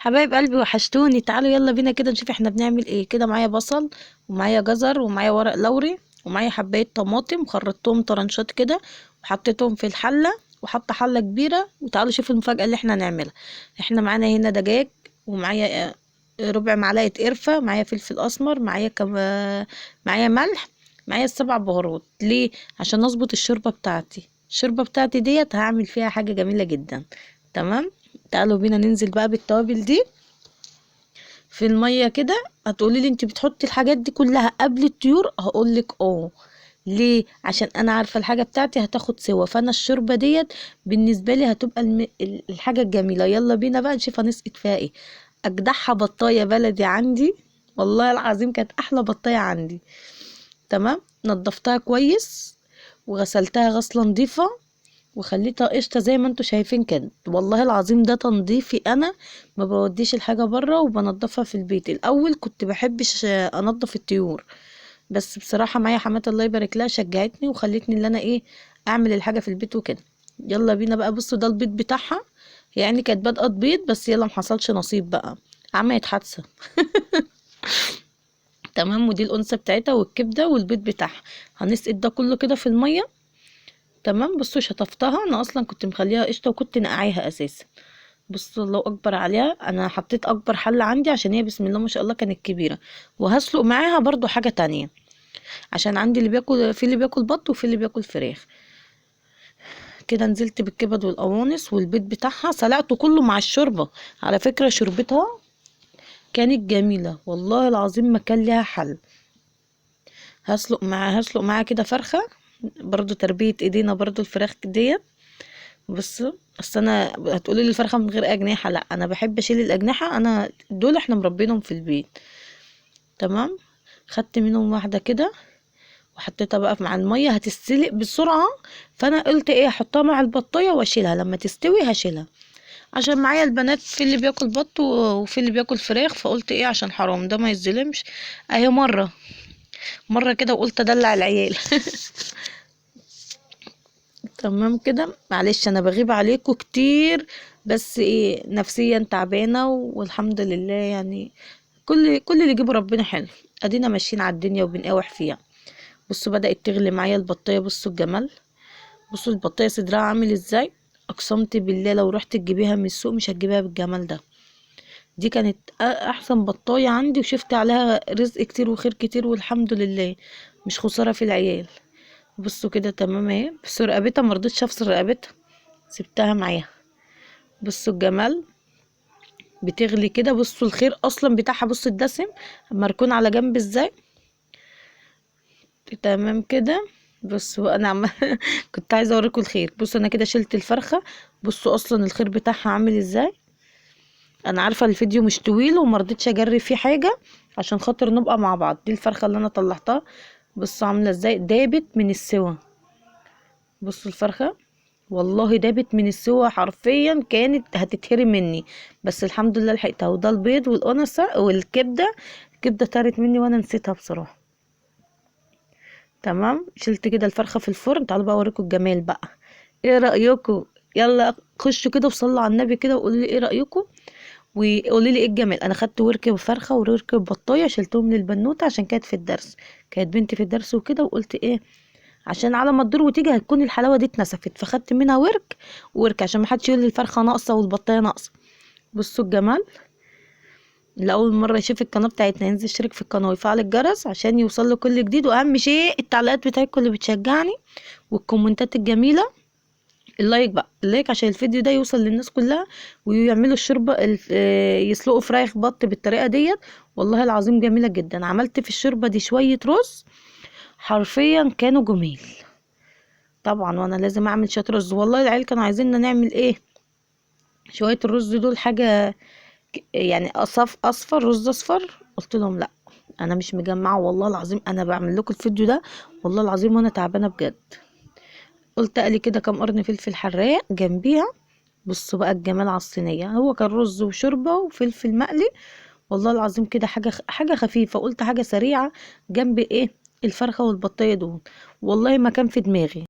حبايب قلبي وحشتوني. تعالوا يلا بينا كده نشوف احنا بنعمل ايه. كده معايا بصل ومعايا جزر ومعايا ورق لوري ومعايا حبايه طماطم، خرطتهم طرنشات كده وحطيتهم في الحلة، وحاطه حله كبيرة. وتعالوا شوفوا المفاجاة اللي احنا هنعملها. احنا معانا هنا دجاج، ومعايا ربع معلقه قرفه، معايا فلفل اسمر، معايا ملح، معايا السبع بهارات. ليه؟ عشان اظبط الشوربة بتاعتي. الشوربة بتاعتي ديت هعمل فيها حاجة جميلة جدا. تمام، تعالوا بينا ننزل بقى بالتوابل دي في المية كده. هتقولي لي انت بتحطي الحاجات دي كلها قبل الطيور؟ هقول لك اه. ليه؟ عشان انا عارفه الحاجة بتاعتي هتاخد سوا، فانا الشوربة ديت بالنسبة لي هتبقى الحاجة الجميلة. يلا بينا بقى نشوف هنسقط فيها ايه. اجدعها بطايه بلدي عندي، والله العظيم كانت احلى بطايه عندي. تمام، نضفتها كويس وغسلتها غسله نظيفة وخليتها قشطه زي ما انتوا شايفين كده. والله العظيم ده تنظيفي انا، ما بوديش الحاجة بره وبنضفها في البيت. الاول كنت بحبش انضف الطيور، بس بصراحة معايا حماتي الله يبارك لها شجعتني وخلتني ان انا ايه اعمل الحاجة في البيت وكده. يلا بينا بقى. بصوا ده البيض بتاعها، يعني كانت بادئه تبيض بس يلا محصلش نصيب بقى، عملت حادثه. تمام، ودي الانثى بتاعتها والكبده والبيض بتاعها. هنسقط ده كله كده في المية. تمام، بصوا شطفتها، انا اصلا كنت مخليها قشطه وكنت نقعيها اساسا. بصوا الله اكبر عليها، انا حطيت اكبر حله عندي عشان هي بسم الله ما شاء الله كانت كبيرة. وهسلق معاها برضو حاجة تانية عشان عندي اللي بياكل، في اللي بياكل بط وفي اللي بياكل فراخ. كده نزلت بالكبد والقوانص والبيض بتاعها، سلقته كله مع الشوربة. على فكرة شوربتها كانت جميلة والله العظيم، ما كان ليها حل. هسلق معاها كده فرخة برضو، تربيه ايدينا برضو الفراخ ديت. بصوا اصل انا هتقولي لي الفرخه من غير اجنحة، لا انا بحب اشيل الاجنحة، انا دول احنا مربينهم في البيت. تمام، خدت منهم واحدة كده وحطيتها بقى مع المية، هتستلق بسرعة. فانا قلت ايه، احطها مع البطايه واشيلها لما تستوي هشيلها، عشان معايا البنات في اللي بياكل بط وفي اللي بياكل فراخ، فقلت ايه عشان حرام ده ما يتظلمش. اهي مرة كده، وقلت ادلع العيال. تمام كده، معلش انا بغيب عليكم كتير، بس ايه نفسيا تعبانة والحمد لله. يعني كل اللي يجيبه ربنا حلو، ادينا ماشيين على الدنيا وبنقاوح فيها. بصوا بدأت تغلي معايا البطايه، بصوا الجمال، بصوا البطايه صدرها عامل ازاي. اقسمت بالله لو رحت تجيبيها من السوق مش هتجيبيها بالجمال ده. دي كانت احسن بطايه عندي، وشفت عليها رزق كتير وخير كتير والحمد لله، مش خسارة في العيال. بصوا كده تمام اهي. بصوا رقبتها ما رضيتش افصل رقبتها، سبتها معايا. بصوا الجمال بتغلي كده، بصوا الخير اصلا بتاعها، بصوا الدسم مركون على جنب ازاي. تمام كده. بصوا انا كنت عايزه اوريكم الخير. بصوا انا كده شلت الفرخه، بصوا اصلا الخير بتاعها عامل ازاي. انا عارفه الفيديو مش طويل وما رضيتش اجري فيه حاجة عشان خاطر نبقى مع بعض. دي الفرخه اللي انا طلعتها، بصوا عامله ازاي، دابت من السوا. بصوا الفرخه والله دابت من السوا، حرفيا كانت هتتهري مني، بس الحمد لله لحقتها. وده البيض والانثى والكبده، الكبده طارت مني وانا نسيتها بصراحة. تمام، شلت كده الفرخه في الفرن. تعالوا بقى اوريكم الجمال بقى، ايه رايكم؟ يلا خشوا كده وصلوا على النبي كده وقولوا لي ايه رايكم، وقولوا لي ايه الجمال. انا خدت ورك فرخة وورك بطايه، شلتهم للبنوته عشان كانت في الدرس، كانت بنتي في الدرس وكده، وقلت ايه عشان على ما تدور وتيجي هتكون الحلاوة دي اتنسفت، فخدت منها ورك ورك عشان ما حدش يقول لي الفرخه ناقصه والبطايه ناقصه. بصوا الجمال، لاول مرة يشوف القناة بتاعتنا ينزل يشترك في القناة ويفعل الجرس عشان يوصل له كل جديد، واهم شيء التعليقات بتاعتكم اللي بتشجعني والكومنتات الجميلة، ال like بقى، ال like عشان الفيديو ده يوصل للناس كلها ويعملوا الشوربة يسلقوا فراخ بط بالطريقة ديت، والله العظيم جميلة جدا. عملت في الشوربة دي شوية رز حرفيا كانوا جميل. طبعا وانا لازم اعمل شوية رز، والله العيال كانوا عايزيننا نعمل ايه شوية الرز دول، حاجة يعني اصفر، رز اصفر. قلت لهم لا انا مش مجمعة، والله العظيم انا بعمل لكم الفيديو ده والله العظيم وانا تعبانة بجد. قلت اقلي كده كام قرن فلفل حراق جنبيها. بصوا بقى الجمال على الصينية، هو كان رز وشوربه وفلفل مقلي، والله العظيم كده حاجة خفيفة، قلت حاجة سريعة جنب ايه الفرخه والبطيه دول، والله ما كان في دماغي.